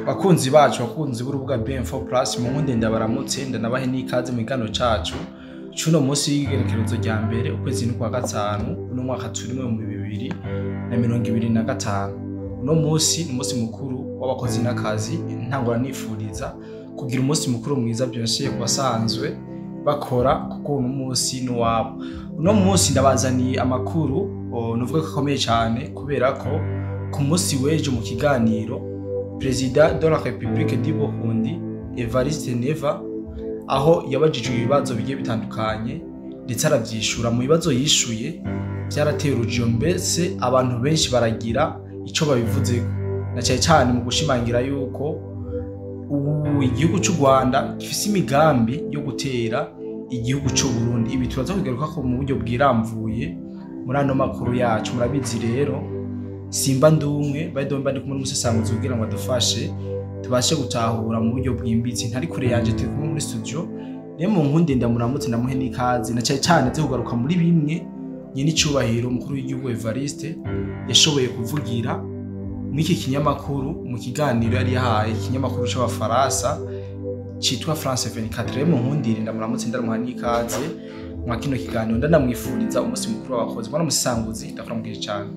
Bakunzi bacu, bakunzi b'urubuga BM4 Plus, mu nkunde ndabaramutse, ndanabahe n'ikaze mu kiganiro cacu cuno munsi w'igenekerezo rya mbere, ukwezi n'ukwa gatanu, uno mwaka turimo mu 2025. Uno munsi ni umunsi mukuru w'abakozi n'akazi. Ntangura nifuriza kugira umunsi mukuru mwiza byose ku basanzwe bakora, kuko uno munsi ni uwabo. Uno munsi ndabazaniye amakuru nuvuga ko akomeye cyane, kubera ko ku munsi w'ejo mu kiganiro Président de la République du Burundi Evariste Neva, aho yabajijwe ibibazo bigiye bitandukanye ndetse aravyishura. Mu bibazo yishuye vyarateye urujijo, mbese abantu benshi baragira ico babivuzeko, na cyane cyane mu gushimangira yuko ubu igihugu c'u Rwanda gifise imigambi yo gutera igihugu c'u Burundi. Ibi turaza kugarukako mu buryo bwiramvuye muri ano makuru yacu. Murabizi rero, simba ndumwe badomba, ndi kumwe n'umusesanguzi kugira ngo adufashe tubashe gutahura mu buryo bwimbitse. Ntari kure yanje, turi kumwe muri studio. Niyo mu nkunde ndamuramutse, ndamuhe n'ikaze, na cyane cyane nze kugaruka muri bimwe nyine icubahiro umukuru w'igihugu Evariste yashoboye kuvugira muri iki kinyamakuru, mu kiganiro yari yahaye ikinyamakuru c'Abafaransa citwa France 24. Rero mu nkundire ndamuramutse, ndamuha n'ikaze mwa kino kiganiro, ndanamwifuriza umunsi mukuru w'abakozi. Bwana musesanguzi, ndakuramukije cyane.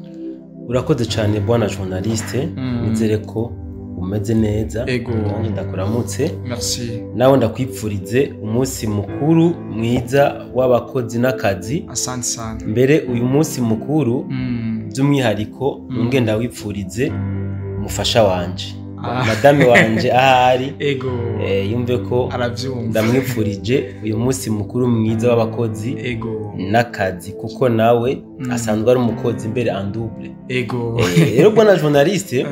Urakoze cyane, bwana journaliste. Nizere ko umeze neza. Ego. Nanjye ndakuramutse. Merci. Nawe ndakwipfurize umunsi mukuru mwiza w'abakozi n'akazi. Asante sana. Mbere uyu munsi mukuru by'umwihariko nge ndawipfurize umufasha wanje, madame wanje ahari, yumve ko aravyumva. Ndamwipfurije uyu munsi mukuru mwiza w'abakozi n'akazi, kuko nawe asanzwe ari umukozi mbere en double. Rero bwana journaliste,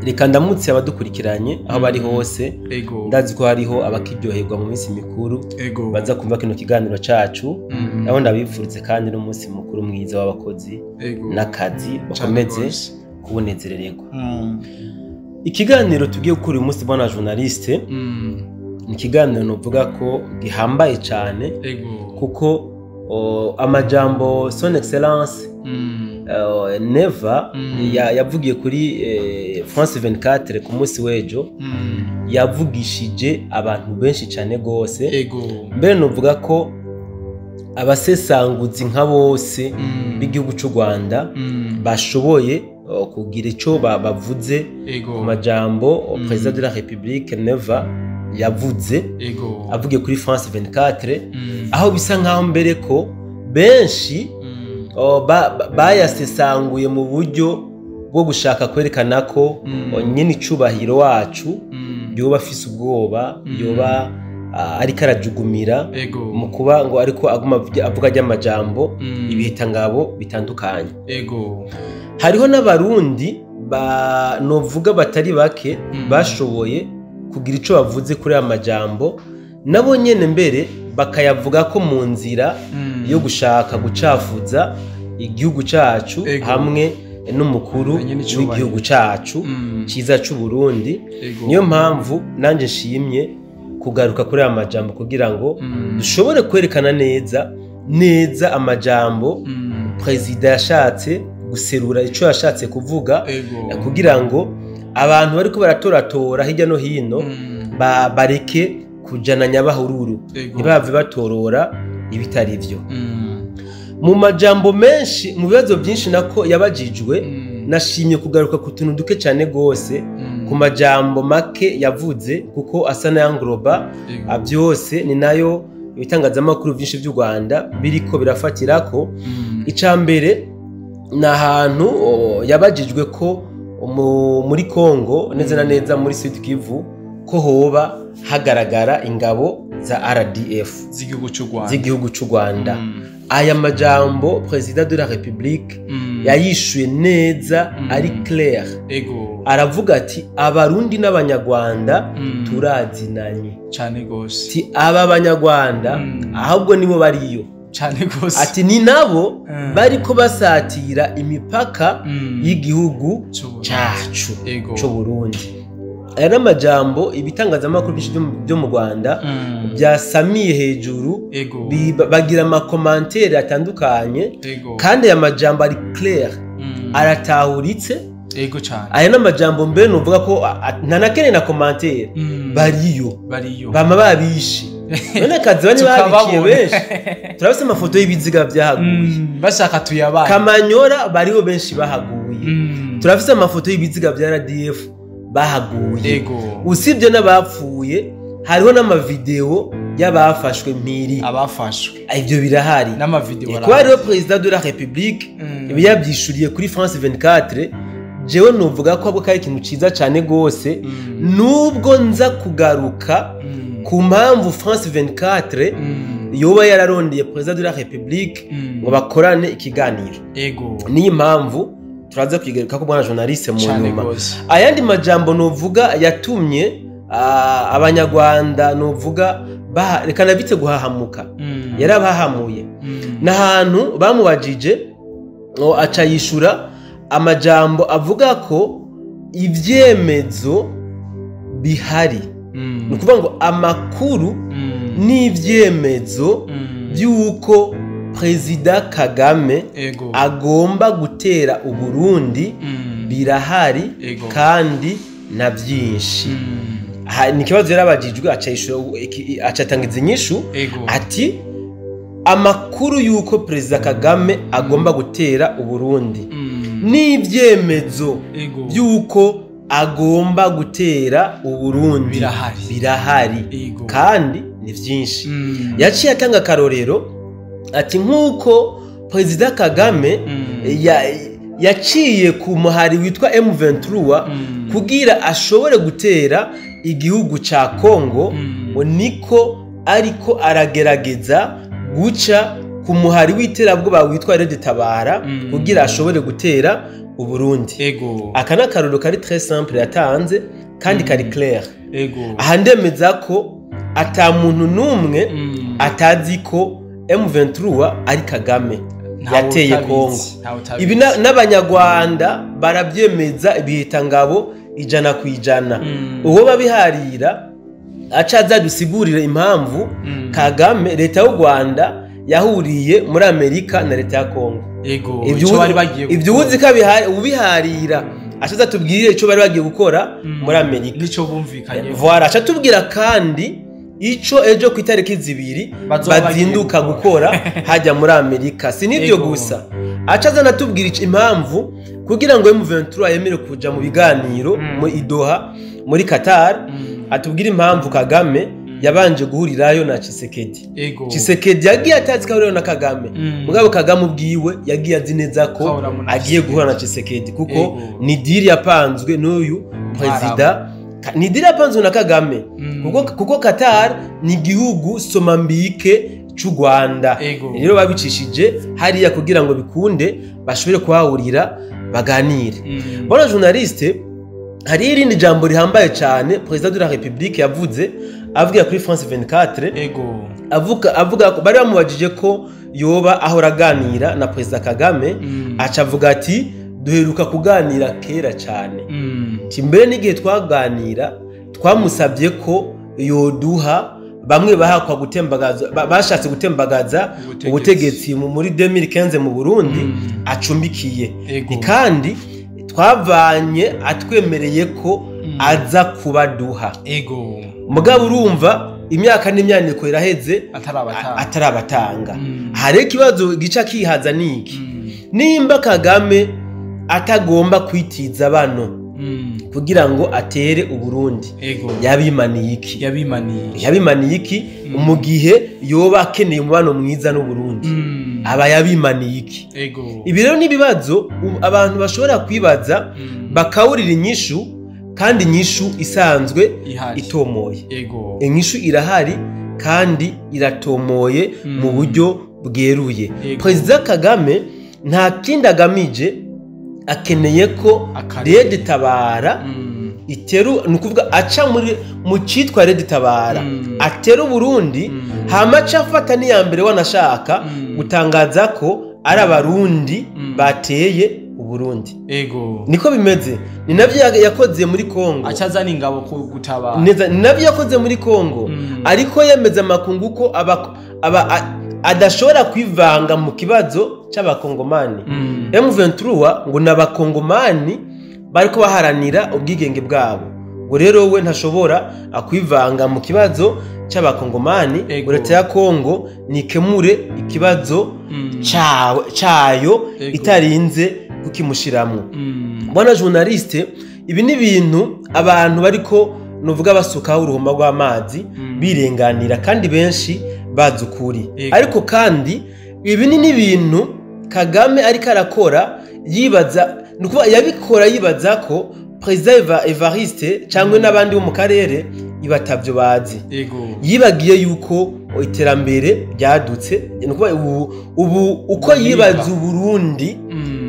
reka ndamutse abadukurikiranye aho bari hose. Ndazi ko hariho abakiryoherwa mu minsi mikuru baza kumva kino kiganiro cacu. Nabo ndabifurize kandi n'umunsi mukuru mwiza w'abakozi n'akazi, Cane bakomeze gose. kuwunezerererwa. Ikiganiro tugiye gukora uyu munsi, bwana journaliste, ni ikiganiro novuga ko gihambaye cyane, kuko amajambo Son Excellence Neva yavugiye kuri France 24 ku munsi w'ejo yavugishije abantu benshi cyane gose. Mbere novuga ko abasesanguzi nka bose b'igihugu cy'u Rwanda bashoboye kugira ico bavuze ku majambo Président de la République Neva yavuze, avugiye kuri France 24, aho bisa nkaho mbere ko benshi bayasesanguye mu buryo bwo gushaka kwerekana ko nyine icubahiro wacu yoba afise ubwoba, yoba ariko arajugumira mu kuba ngo ariko aguma avuga ry'amajambo ibihitangabo bitandukanye. Hariho n'Abarundi ba novuga batari bake bashoboye kugira ico bavuze kuri aya majambo, nabo nyene mbere bakayavuga ko mu nzira yo gushaka gucafuza igihugu cacu hamwe n'umukuru Nyene icubahiro. w'igihugu cacu ciza c'u Burundi. Niyo mpamvu nanje nshimye kugaruka kuri aya majambo kugira ngo dushobore kwerekana neza neza amajambo perezida yashatse guserura, ico yashatse kuvuga, kugira ngo abantu bariko baratoratora hirya no hino bareke kujana nyabahururu, ntibave batorora ibitari vyo. Mu majambo menshi, mu bibazo byinshi nako yabajijwe, nashimye kugaruka ku tuntu duke cyane gose, ku majambo make yavuze, kuko asa n'ayangloba byose. Ni nayo ibitangazamakuru byinshi by'u Rwanda biriko birafatirako. Ica mbere ni ahantu yabajijwe ko muri Congo, neza na neza muri Sud Kivu, ko hoba hagaragara ingabo za RDF z'igihugu cy'u Rwanda. Z'igihugu cy'u Rwanda. Aya majambo Président de la République yayishuye neza, ari clair. Aravuga ati: "Abarundi n'Abanyarwanda turazinanye." Cane gose. Ati: "Aba Banyarwanda ahubwo nibo bariyo." Cane gose. Ati: "Ni nabo bariko basatira imipaka y'igihugu C'u Burundi. cacu c'u Burundi." Aya ni amajambo ibitangazamakuru byinshi byo mu Rwanda byasamiye hejuru, bagira ama commentaires atandukanye, kandi aya majambo ari clair, aratahuritse. Ego cyane. Aya n'amajambo mbere nuvuga ko nta nakeneye na commentaire. Bariyo bama babishe none kazi bani babiciye benshi. Turabise amafoto y'ibiziga byahaguye bashaka tuyabaye. Kamanyora bariho benshi bahaguye. Turafise amafoto y'ibiziga bya RDF bahaguye. Usibye n'abapfuye hariho n'amavideo y'abafashwe mpiri, abafashwe ivyo birahari n'amavideo. Kuba rero président de la République yabyishuriye kuri France 24, jewe nuvuga ko abwo ari ikintu ciza cyane gose, nubwo nza kugaruka ku mpamvu France 24 yoba yararondeye président de la République ngo bakorane ikiganiro. Ego. Niyi mpamvu turaza kwigaruka ko bwana journaliste mu nyuma. Ayandi majambo novuga yatumye abanyarwanda novuga reka nabite guhahamuka, yarabahamuye. N'ahantu bamubajije ngo aca yishura amajambo avuga ko ibyemezo bihari. Ni ukuvuga ngo amakuru n'ibyemezo by'uko Perezida Kagame agomba gutera Uburundi birahari kandi na byinshi. Ni ikibazo yarabajijwe aca atangiza inyishu ati amakuru y'uko Perezida Kagame agomba gutera Uburundi n'ibyemezo by'uko agomba gutera Uburundi birahari kandi ni byinshi. Yaciye atanga akarorero ati nk'uko Perezida Kagame yaciye ku muhari witwa M23 kugira ashobore gutera igihugu ca Kongo, niko ariko aragerageza guca ku muhari w'iterabwoba witwa Red Tabara kugira ashobore gutera Uburundi. Aka n'akarorero kari très simple yatanze kandi kari clair. Aha ndemeza ko ata muntu n'umwe atazi ko M23 ari Kagame yateye Kongo. Ibi n'abanyarwanda barabyemeza ibihitangabo 100%. Uwo babiharira aca azadusigurira impamvu Kagame leta y'u Rwanda yahuriye muri Amerika na leta ya Kongo. Ibyo uzi ko ubiharira aca azatubwire icyo bari bagiye gukora muri Amerika nico bumvikanye. Voilà, aca tubwira kandi ico ejo ku itariki 2 bazinduka gukora hajya muri Amerika. Si nibyo gusa, aca azanatubwira impamvu kugira ngo M23 yemere kuja mu biganiro mu Doha muri Qatar, atubwira impamvu Kagame yabanje guhurirayo na Tshisekedi. Tshisekedi yagiye atazi ko na Kagame, mugabo Kagame ubwiwe yagiye azi neza ko agiye guhura na Tshisekedi kuko ni deal yapanzwe n'uyu president, ni deal yapanzwe na Kagame. Kuko Qatar ni igihugu somambike c'u Rwanda. Rero babicishije hariya kugira ngo bikunde bashobore kuhahurira baganire. Bona journaliste, hari irindi jambo rihambaye cyane Président de la République yavuze avuga kuri France 24. Avuga ko bari bamubajije ko yoba ahora aganira na Président Kagame, aca avuga ati duheruka kuganira kera cyane. Mbere n'igihe twaganira twamusabye ko yoduha bamwe bahakwa gutembagaza, bashatse gutembagaza ubutegetsi muri 2015 mu Burundi acumbikiye. Kandi twavanye atwemereye ko aza kubaduha. Mugabo urumva imyaka n'imyaniko iraheze atarabatanga. Hari ikibazo gica kihaza niki? Nimba Kagame atagomba kwitiza bano kugira ngo atere Uburundi, yabimaniye iki? Yabimaniye iki mu gihe yoba akeneye umubano mwiza n'Uburundi? Aba yabimaniye iki? Ibi rero n'ibibazo abantu bashobora kwibaza bakawurira inyishu, kandi inyishu isanzwe itomoye. Inyishu irahari kandi iratomoye mu buryo bweruye. Perezida Kagame nta kindi agamije, akeneye ko Red Tabara iteru, ni ukuvuga aca mu cyitwa Red Tabara atera Uburundi, hama aca afata n'iya mbere wanashaka gutangaza ko ari abarundi bateye Uburundi. Niko bimeze. Ni navyo yakoze muri Kongo. Acazana ingabo gutabara. Ni navyo yakoze muri Kongo. Ariko yemeza amakungu ko adashobora kwivanga mu kibazo c'abakongomani. M23 ngo n'abakongomani bariko baharanira ubwigenge bwabo, ngo rero we ntashobora kwivanga mu kibazo c'abakongomani, ngo leta ya Kongo nikemure ikibazo cayo itarinze kukimushiramwo. Bwana journaliste, ibi ni ibintu abantu bariko nuvuga basukaho uruhoma rw'amazi birenganira, kandi benshi bazi ukuri. Ariko kandi ibi ni n'ibintu Kagame ariko arakora yibaza, nukuba yabikora yibaza ko President Evariste cyangwa n'abandi bo mu karere ibatavyo bazi. Yibagiye yuko iterambere ryadutse, nukuba ubu uko yibaza Burundi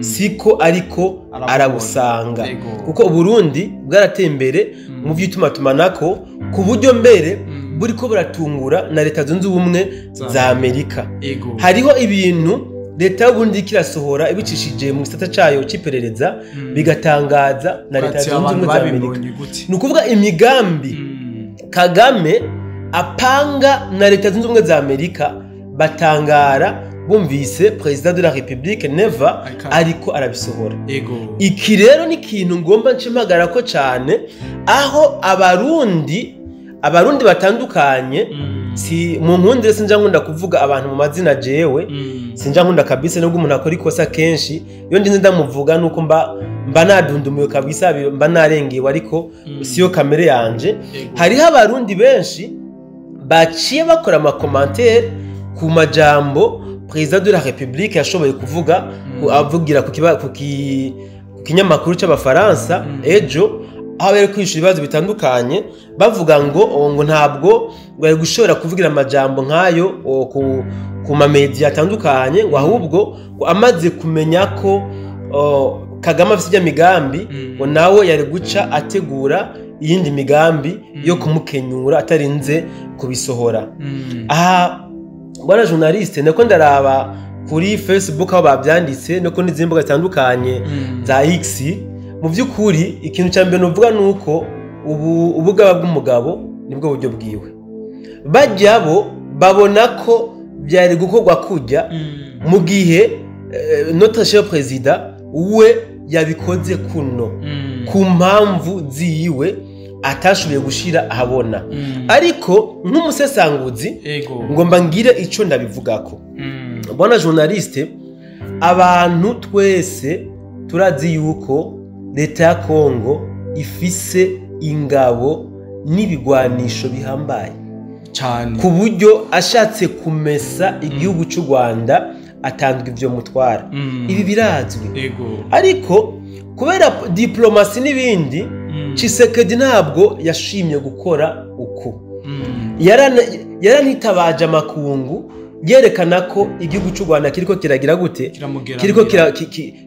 siko ariko arabusanga, kuko Burundi bwarateye imbere mu vy'itumatumanako ku buryo mbere buriko buratungura na Leta Zunze Ubumwe za Amerika. Hariho ibintu leta y'Uburundi kirasohora ibicishije mu gisata cayo c'iperereza bigatangaza na Leta Zunze Ubumwe za Amerika. Ni ukuvuga imigambi Kagame apanga na Leta Zunze Ubumwe za Amerika batangara bumvise President de la République Neva ariko arabisohora. Iki rero ni ikintu ngomba nshimagara ko cyane, aho abarundi batandukanye, si mu nkundire sinja nkunda kuvuga abantu mu mazina jewe, sinja nkunda kabisa, nubwo umuntu akora ikosa kenshi iyo ndinze ndamuvuga nuko mba nadundumiwe kabisa, mba narengewe, ariko siyo kamere yanje. Hariho abarundi benshi baciye bakora ama commentaire ku majambo President de la République yashoboye kuvuga, avugira ku kinyamakuru c'abafaransa ejo, aho bari kwishura ibibazo bitandukanye bavuga ngo ntabwo bari gushobora kuvugira amajambo nkayo ku ma media atandukanye, ngo ahubwo amaze kumenya ko Kagame afite migambi, ngo nawe yari guca ategura iyindi migambi yo kumukenyura atarinze kubisohora. Aha bwana journaliste, nako ndaraba kuri Facebook aho babyanditse no kuri izindi mbuga zitandukanye za X. Mu by'ukuri ikintu cya mbere nuvuga nuko ubu ubugaba bw'umugabo nibwo buryo bwiwe. Bajya bo babona ko byari gukorwa kujya mu gihe notre cher président we yabikoze kuno ku mpamvu ziwe atashoboye gushira ahabona. Ariko nk'umusesanguzi ngomba ngire ico ndabivugako. Bwana journaliste, abantu twese turazi yuko leta ya Kongo ifise ingabo n'ibigwanisho bihambaye cyane, ku buryo ashatse kumesa igihugu cy'u Rwanda atandwa ivyo mutwara. Ibi birazwi. Ariko kubera diplomasi n'ibindi, Tshisekedi ntabwo yashimye gukora uko. Yaranitabaje amakungu yerekana ko igihugu cy'u Rwanda kiriko kiragira gute, kiriko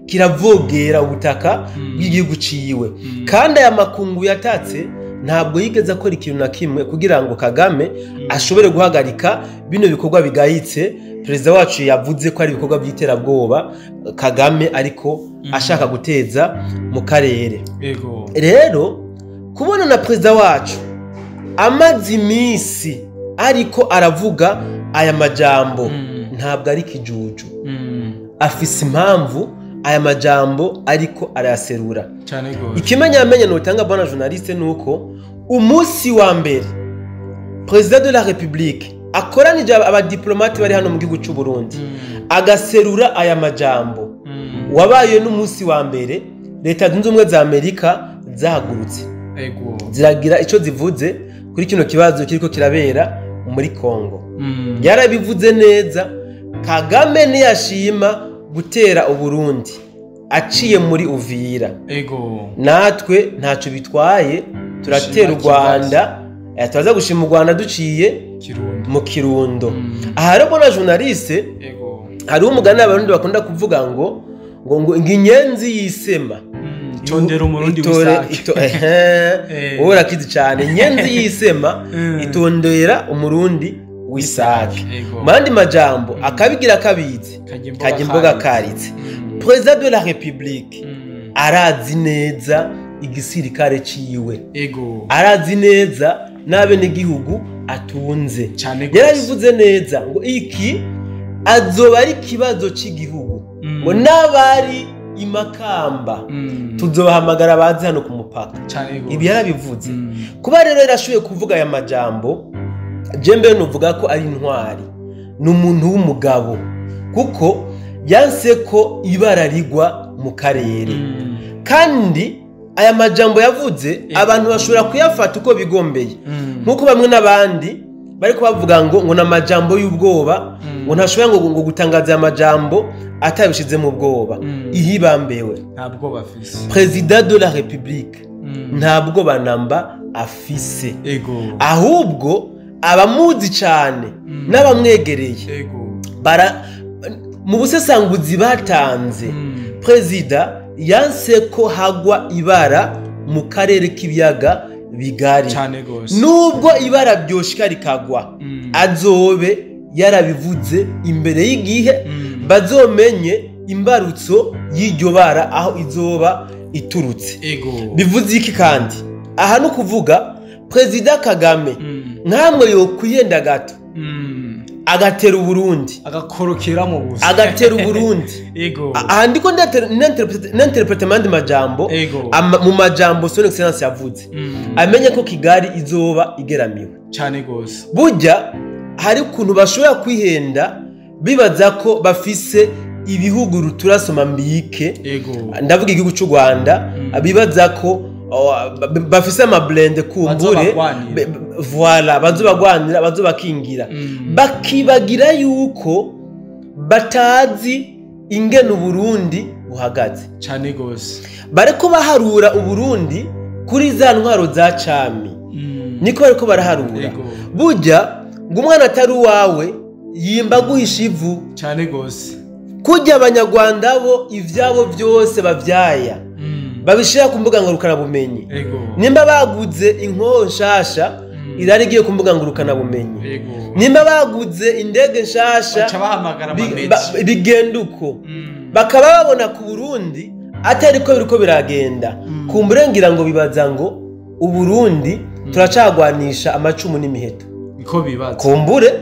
kiravogera ubutaka bw'igihugu ciwe. Kandi aya makungu yatatse ntabwo yigeze akora ikintu na kimwe kugira ngo Kagame ashobore guhagarika bino bikorwa bigayitse. Perezida wacu yavuze ko ari ibikorwa by'iterabwoba Kagame ariko ashaka guteza mu karere. Rero kubona na perezida wacu amaze iminsi ariko aravuga aya majambo, ntabwo ari kijuju, afise impamvu aya majambo ariko arayaserura. Ikimenyamenya notanga bwana journaliste nuko umunsi wa mbere President de la République akoranije abadiplomate bari hano mu gihugu cy'u Burundi agaserura aya majambo, wabaye n'umunsi wa mbere Leta Zunze Ubumwe za Amerika zahagurutse ziragira ico zivuze kuri kino kibazo kiriko kirabera muri Kongo. Yarabivuze neza, Kagame ntiyashima gutera Uburundi aciye muri Uvira. Natwe ntaco bitwaye, turatera u Rwanda, turaza gushima u Rwanda duciye mu Kirundo. Aha rero bona journaliste, hari umugani abarundi bakunda kuvuga ngo ngo inyenzi yisema itondera umurundi w'isake. Wowe urakizi cyane, inyenzi yisema itondera umurundi w'isake. Mandi majambo akabigira kabizi kajya imboga karitse. President de la République arazi neza igisirikare ciwe, arazi neza n'abenegihugu atunze. Yarabivuze neza ngo iki azoba ari ikibazo cy'igihugu, ngo n'abari Imakamba tuzobahamagara baze hano ku mupaka. Ibi yarabivuze. Kuba rero yarashoboye kuvuga aya majambo, jembe nuvuga ko ari intwari, ni umuntu w'umugabo, kuko yanse ko ibara rigwa mu karere. Kandi aya majambo yavuze abantu bashobora kuyafata uko bigombeye, nkuko bamwe n'abandi bariko bavuga ngo na majambo y'ubwoba, ngo ntashobora ngo gutangaza aya majambo atabishize mu bwoba. Ihibambewe ntabwo bafise. Président de la République ntabwo banamba afise. Ahubwo abamuzi cyane n'abamwegereye mu busesanguzi batanze, Perezida yanse ko hagwa ibara mu karere k'ibiyaga bigari. Nubwo ibara byoshika rikagwa, azobe yarabivuze imbere y'igihe, bazomenye imbarutso y'iryo bara aho izoba iturutse. Bivuze iki kandi? Aha no kuvuga Perezida Kagame nkamwe yo kwiyenda gato agatera Uburundi, agakorokera mu busa, agatera Uburundi. Aha ndiko n'interprete mandi majambo, mu majambo Son Excellence yavuze, amenye ko Kigali izoba igeramiwe cyane gose. Burya hari ukuntu bashobora kwihenda bibaza ko bafise ibihugu ruturasoma mbike. Ndavuga igihugu cy'u Rwanda, bibaza ko bafise ama blende kumbure, voilà, bazobagwanira, bazobakingira, bakibagira yuko batazi ingene Uburundi buhagaze cyane gose. Bariko baharura Uburundi kuri za ntwaro za cami, niko bariko baraharura. Burya ngo umwana atari uwawe yimba guhisha ivu cyane gose. Kujya abanyarwanda bo ivyabo byose bavyaya babishira ku mbuga ngurukanabumenyi. Nimba baguze inkoho nshasha irari igiye ku mbuga ngurukanabumenyi, nimba baguze indege nshasha bigenda uko, bakaba babona ku Burundi atari ko biriko biragenda. Kumbure ngira ngo bibaza ngo Uburundi turacagwanisha amacumu n'imiheto, niko bibaza kumbure.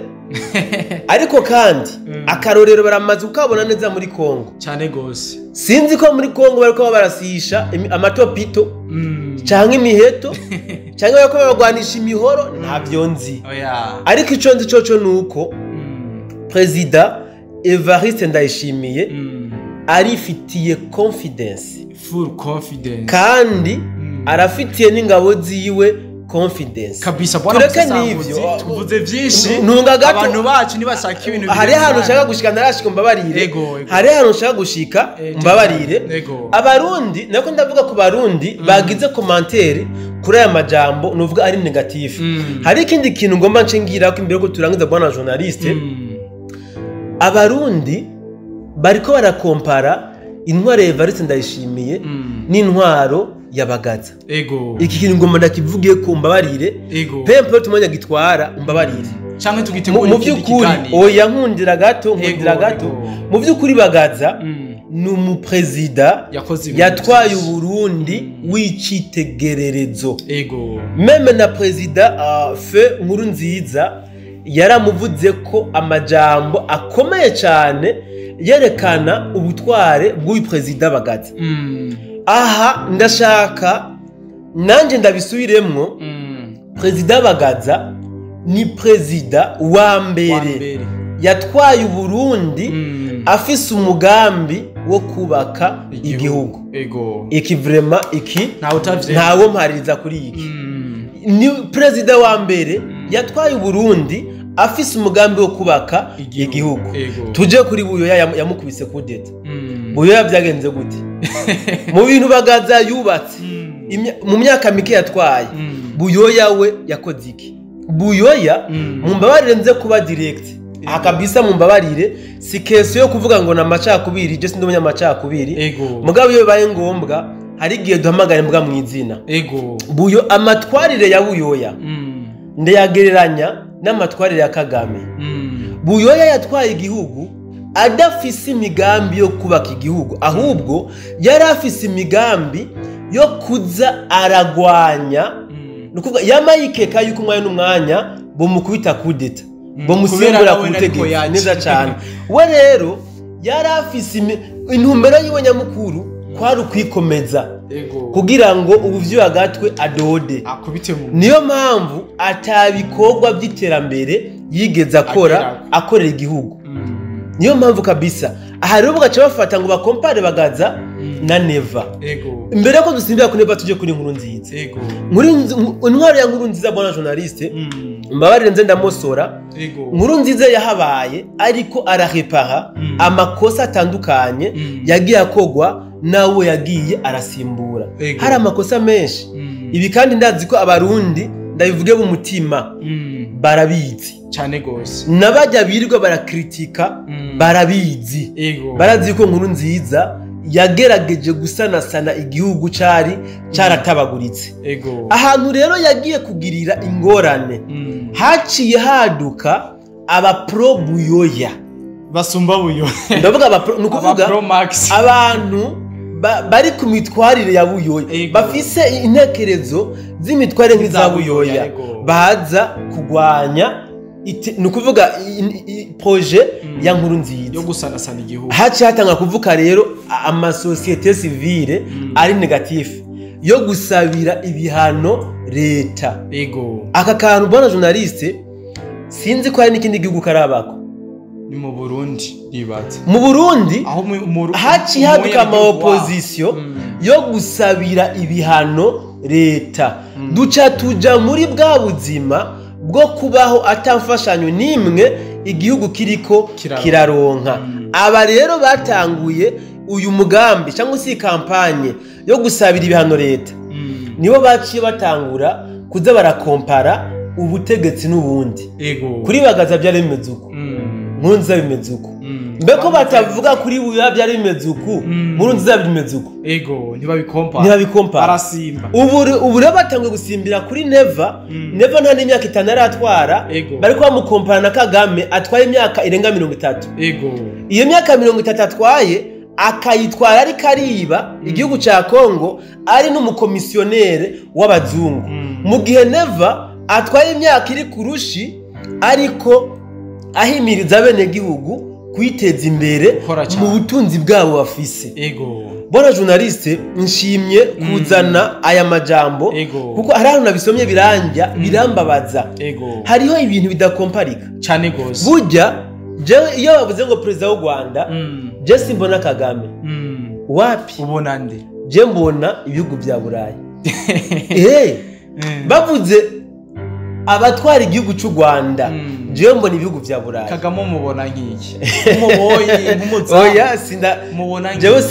Ariko kandi akarorero baramaze ukabona neza muri Kongo cyane gose. Sinzi ko muri Kongo bariko barasisha amatopito canke imiheto canke bariko baragwanisha imihoro, ntavyo nzi. Ariko ico nzi coco nuko Perezida Evariste Ndayishimiye arifitiye confidence, full confidence, kandi arafitiye n'ingabo ziwe confidence kabisa. Bwana tuvuze byinshi, abantu bacu nibashaka ibintu. Hari ahantu nshaka gushika ntarashika, mbabarire. Hari ahantu nshaka gushika mbabarire. Abarundi nako ndavuga ku Barundi bagize commentaire kuri aya majambo nuvuga ari negatif. Hari ikindi kintu ngomba nshingira ko imbere ko turangiza bwana journaliste. Abarundi bariko barakompara intwaro Evariste Ndayishimiye n'intwaro yabagaza. Iki kintu ngomba ndakivugiye ko mbabarire, pempe tumanya gitwara mbabarire canke tugitegura ikindi kiganiro. Oya nkundira gato, nkundira gato. Mu byukuri Bagaza ni umuprezida yatwaye Uburundi w'icitegererezo. Meme na prezida Fe Nkurunziza yaramuvuze ko amajambo akomeye cyane yerekana ubutware bw'uyu prezida Bagaza. Aha ndashaka nanje ndabisubiremwo, Prezida Bagaza ni prezida wa mbere yatwaye Uburundi afise umugambi wo kubaka igihugu. Iki vraiment iki ntawo mpaririza kuri iki. Ni prezida wa mbere yatwaye Uburundi afise umugambi wo kubaka igihugu. Tuje kuri Buyoya yamukubise kudeta. Buyoya byagenze gute? Mu bintu Bagaza yubatse mu myaka mike yatwaye, Buyoya we yakoze iki? Buyoya mumbabarire nze kuba direct aha kabisa, mumbabarire si keso yo kuvuga ngo na macakubiri, je sindi umunyamacakubiri, mugabo iyo bibaye ngombwa hari igihe duhamagara imbwa mu izina. Buyo amatwarire ya Buyoya ndayagereranya n'amatwarire ya Kagame. Buyoya yatwaye igihugu adafise imigambi yo kubaka igihugu, ahubwo yari afise imigambi yo kuza aragwanya. Nukuvuga yamayikeka yuko umwanya n'umwanya bomukubita kudeta, bomusimbura ku butegetsi neza cyane. We rero yari afise intumbero yiwe nyamukuru Kwari ukwikomeza kugira ngo ubuvyo agatwe adode. Niyo mpamvu atabikorwa by'iterambere yigeze akora akorera igihugu. Niyo mpamvu kabisa aha rero bagaca bafata ngo bakompare Bagaza na Neva. Mbere ko dusimbira ku Neva tuje kuri Nkurunziza. Intwaro ya Nkurunziza, bwana journaliste, mbabarire nze ndamosora. Nkurunziza yahabaye ariko ararepara amakosa atandukanye yagiye akogwa nawe yagiye arasimbura. Hari amakosa menshi. Ibi kandi ndazi ko abarundi ndabivuge mu mutima barabizi cyane gose, nabajya birirwa barakritika barabizi. Barazi ko Nkurunziza yagerageje gusanasana igihugu cari caratabaguritse. Ahantu rero yagiye kugirira ingorane, haciye haduka aba pro Buyoya basumba Buyoya. Ndavuga aba pro, nukuvuga abantu bari ku mitwarire ya Buyoya, bafise intekerezo z'imitwarire nk'iza Buyoya, baza kugwanya nukuvuga projet ya Nkurunziza yo gusanasana igihugu. Haci hatanga kuvuka rero amasosiyete civile ari negatif yo gusabira ibihano leta. Aka kantu bwana journaliste, sinzi ko hari n'ikindi gihugu karabako. Ni mu Burundi nibatse. Mu Burundi haci haduka ama opposition yo gusabira ibihano leta. Duca tuja muri bwa buzima bwo kubaho atamfashanyo nimwe igihugu kiriko kiraronka. Aba rero batanguye uyu mugambi cyangwa se kampanye yo gusabira ibihano leta, nibo baciye batangura kuza barakompara ubutegetsi n'ubundi. Kuri Bagaza byari bimeze uko, Nkurunziza bimeze uko. Mbeko batavuga kuri Buyoya byari bimeze uko, Nkurunziza bimeze uko. Ntibabikompara, barasimba. Ubu rero batanguye gusimbira kuri Neva. Neva nta n'imyaka 5 aratwara, bariko bamukompara na Kagame atwaye imyaka irenga 30. Iyo myaka 30 atwaye akayitwara ari kariba igihugu ca Kongo, ari n'umukomisiyonere w'abazungu. Mu gihe Neva atwaye imyaka iri kurushi ariko ahimiriza bene gihugu kwiteza imbere mu butunzi bwabo bafise. Bwana journaliste, nshimye kuzana aya majambo kuko hari ahantu nabisomye biranja birambabaza. Hariho ibintu bidakomparika cyane gose. Burya jewe iyo bavuze ngo president w'u Rwanda, je simbona Kagame. Wapi? Ubona nde? Je mbona ibihugu bya Burayi. Bavuze abatwara igihugu cy'u Rwanda, jewe mbona ibihugu vya Burayi. Kagame mubona nk'iki? Umuboyi nk'umuzamu. Oya, sinda mubona nk'iki? Jewe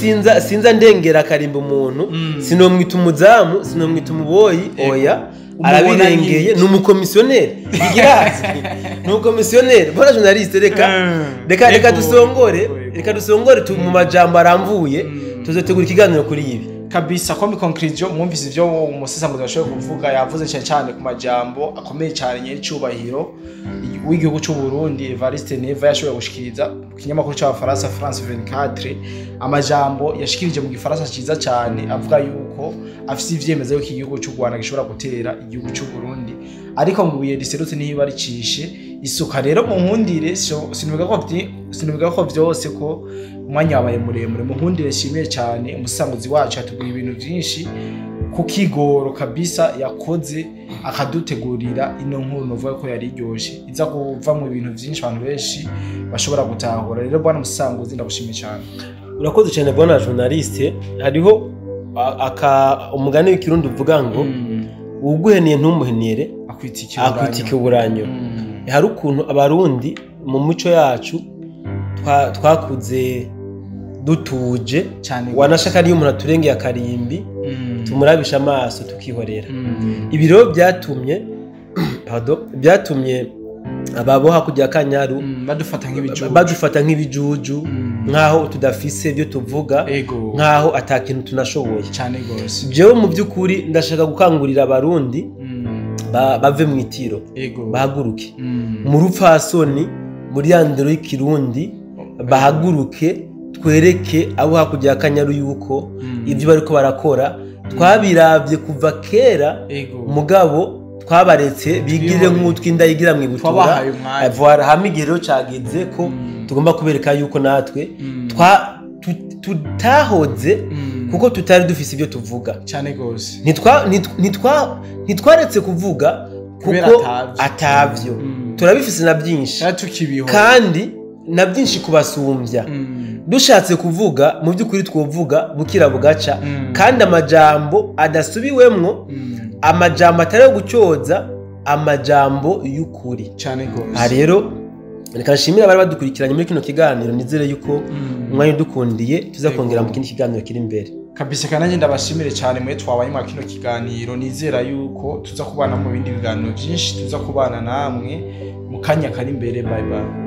sinza ndengera karimba umuntu, sinomwita umuzamu, sinomwita umuboyi, oya. Arabirengeye, ni umukomisiyoneri. Igirazi. Ni umukomisiyoneri. Bora journaliste, reka dusongore, reka dusongore mu majambo aramvuye, tuzotegura ikiganiro kuri ibi. Kabisa kwa conclusion mwumvise ivyo umusesanguzi bashoboye kuvuga, yavuze cyane cyane ku majambo akomeye cyane nyir'icyubahiro w'igihugu cy'u Burundi Evariste Neva yashoboye gushikiriza ku kinyamakuru cy'Abafaransa France 24, amajambo yashikirije mu gifaransa cyiza cyane avuga yuko afise ivyemezo yuko igihugu cy'u Rwanda gishobora gutera igihugu cy'u Burundi, ariko ngo ibuye riserutse niba ricishe isuka. Rero mu nkundire sinubiga ko vyose ko umwanya wabaye muremure, mu nkundire nshimiye cyane umusanguzi wacu yatubwiye ibintu byinshi ku kigoro kabisa yakoze akadutegurira ino nkuru novuga ko yari iryoshe iza kuva mu bintu byinshi abantu benshi bashobora gutahura. Rero bwana musanguzi ndagushimiye cyane. Urakoze cyane bwana journaliste. Hariho umugani w'ikirundi uvuga ngo uguheniye ntumuhenere akwitike uburanyo. Hari ukuntu abarundi mu muco yacu twakuze dutuje, wanashaka niyo umuntu aturengeye akarimbi tumurabisha amaso tukihorera. Ibi rero byatumye byatumye ababo hakurya Kanyaru badufata nk'ibijuju, nkaho tudafise ibyo tuvuga, nkaho atakintu tunashoboye cyane gose. Jewe mu byukuri ndashaka gukangurira abarundi bave mu itiro, bahaguruke mu rupfasoni, muri yandero y'ikirundi, bahaguruke twereke abo hakurya Kanyaru yuko ibyo bariko barakora twabiravye kuva kera, mugabo twabaretse bigire nk'utwinda yigira mwibutura. Voilà, hamwe igihe rero cageze ko tugomba kubereka yuko natwe tutahoze Kuko tutari dufise ibyo tuvuga. Cyane gose. Ntitwaretse kuvuga Kubera kuko atavyo. Atavyo turabifise na byinshi. Cyari tukibiho. Kandi na byinshi kubasumbya. Dushatse kuvuga, mu by'ukuri twovuga bukira bugaca, kandi amajambo adasubiwemwo, amajambo atari ayo gucyoza, amajambo y'ukuri. Cyane gose. Aha rero reka nshimire abari badukurikiranye muri kino kiganiro. Nizere yuko umwanya udukundiye tuza kongera mu kindi kiganiro kiri imbere. Kabisa, kandi ndabashimire cyane mwe twabaye mwa kino kiganiro. Nizera yuko tuza kubana mu bindi biganiro byinshi, tuza kubana namwe mu kanya kari imbere. Bye bye.